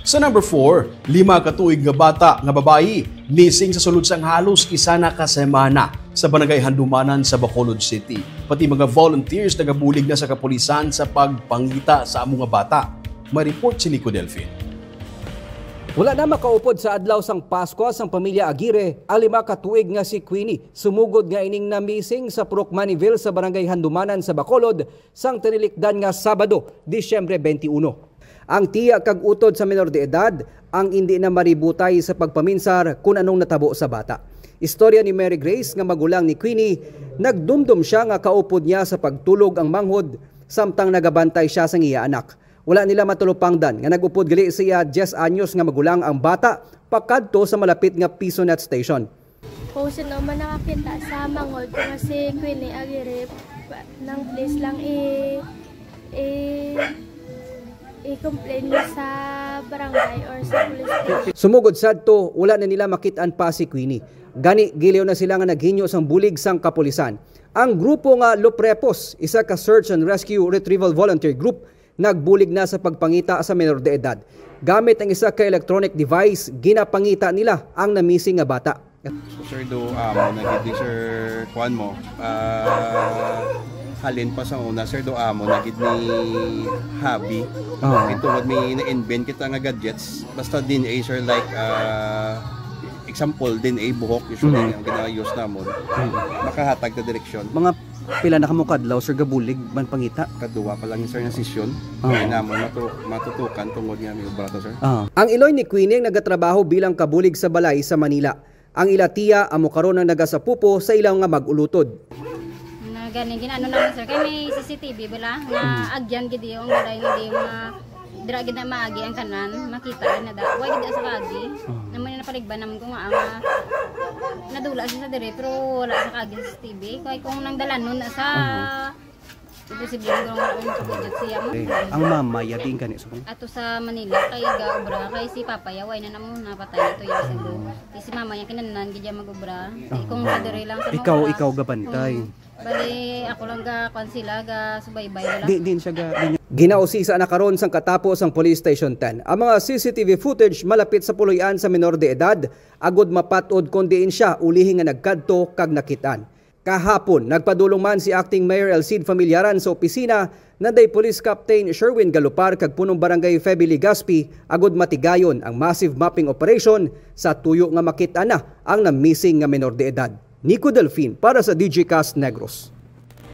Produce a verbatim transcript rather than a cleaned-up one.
Sa number four, lima ka tuig nga bata nga babayi missing sa sulod sang halos isa na ka semana sa Barangay Handumanan sa Bacolod City. Pati mga volunteers nagabulig na sa kapulisan sa pagpangita sa amo nga bata. May report si Nico Delfin. Wala na makaupod sa adlaw sang Paskwa sang pamilya Aguirre ang lima ka tuig nga si Queenie, sumugod nga ining na-missing sa Purok Maniville sa Barangay Handumanan sa Bacolod sang tinilikdan nga Sabado, Disyembre twenty-one. Ang tiya kag utod sa menor de edad ang indi na maributay sa pagpaminsar kun anong natabo sa bata. Istorya ni Mary Grace nga magulang ni Queenie, nagdumdom siya nga kaupod niya sa pagtulog ang manghod samtang nagabantay siya sang iya anak. Wala nila matalupangdan nga nag-upod gali sa iya diyes anyos nga magulang ang bata pakadto sa malapit nga Pisonet Station. Kung sino man nakakita sa manghod ko nga si Queenie Aguirre, pa-, nang please lang i-, i-, i-complain mo sa barangay or sa police station. Sumugod sadto, wala na nila makit-an pa si Queenie. Gani, giliw na sila nga naghinyo sang bulig sang kapulisan. Ang grupo nga Loprepos, isa ka search and rescue retrieval volunteer group, nagbulig na sa pagpangita sa menor de edad. Gamit ang isa ka electronic device, ginapangita nila ang na-missing nga bata. Sir, do amo na gid ni Sir Kuan mo. Ah, halin pa sa una, sir, do amo na gid ni Habi. Oo. Ito, may na-invent kita nga gadgets. Basta D N A, sir, like, ah, example, D N A buhok, usually, Mm. ang gina-use namon. Mm. Makahatag na direksyon. Mga pila na kamo kadlaw, sir, gabulig man pangita? Kaduwa pa lang, sir, nga sesyon. Oo. Kaya namon matu-, matutukan tungod nga may obra to, sir. Oo. Ang iloy ni Queenie ang nagatrabaho bilang kabulig sa balay sa Manila. Ang ila tiya amo karon ang nagasapupo sa ila nga mag-ulutod. Na gani, ginaano naman, sir, kay may C C T V bala nga Mm. agyan gid yung balay nga di ma-, dira gid na maagi ang tanan, makita gid na da. Wa gid sa kaagi. Mm. Naman yung napaligban naman ko nga, ah, nadula siya sa dire, pero wala sa kaagi sa C C T V. Kay kung nang dalanon na sa Mm. imposible yung gawin yung budget siya mo. Eh, ang mama, ya, diin gani sa mga? Ato sa Manila, kay ga obra, kay si Papa, ya, way na namo, napatay na two years ago. Mm. Kay si Mama, ya, kinanan, gid ya mag-obra. Kay Ah. kung kadiri lang sa Ikaw, mga ikaw gabantay. Mm. Bali, ako lang ga, kwan sila, ga subaybay lang. Di, din siya ga, di niya Ginausisa na karon sang katapo sang Police Station ten ang mga C C T V footage malapit sa puloy-an sa menor de edad, agud mapat-od kon diin siya ulihi nga nagkadto kag nakit-an. Kahapon, nagpadulong man si Acting Mayor Elcid Familiaran sa opisina nanday Police Captain Sherwin Galopar kag Punong Barangay Feby Legaspi agud matigayon ang massive mapping operation sa tuyo nga makit-an na ang na-missing nga menor de edad. Nico Delfin para sa D J Cast Negros.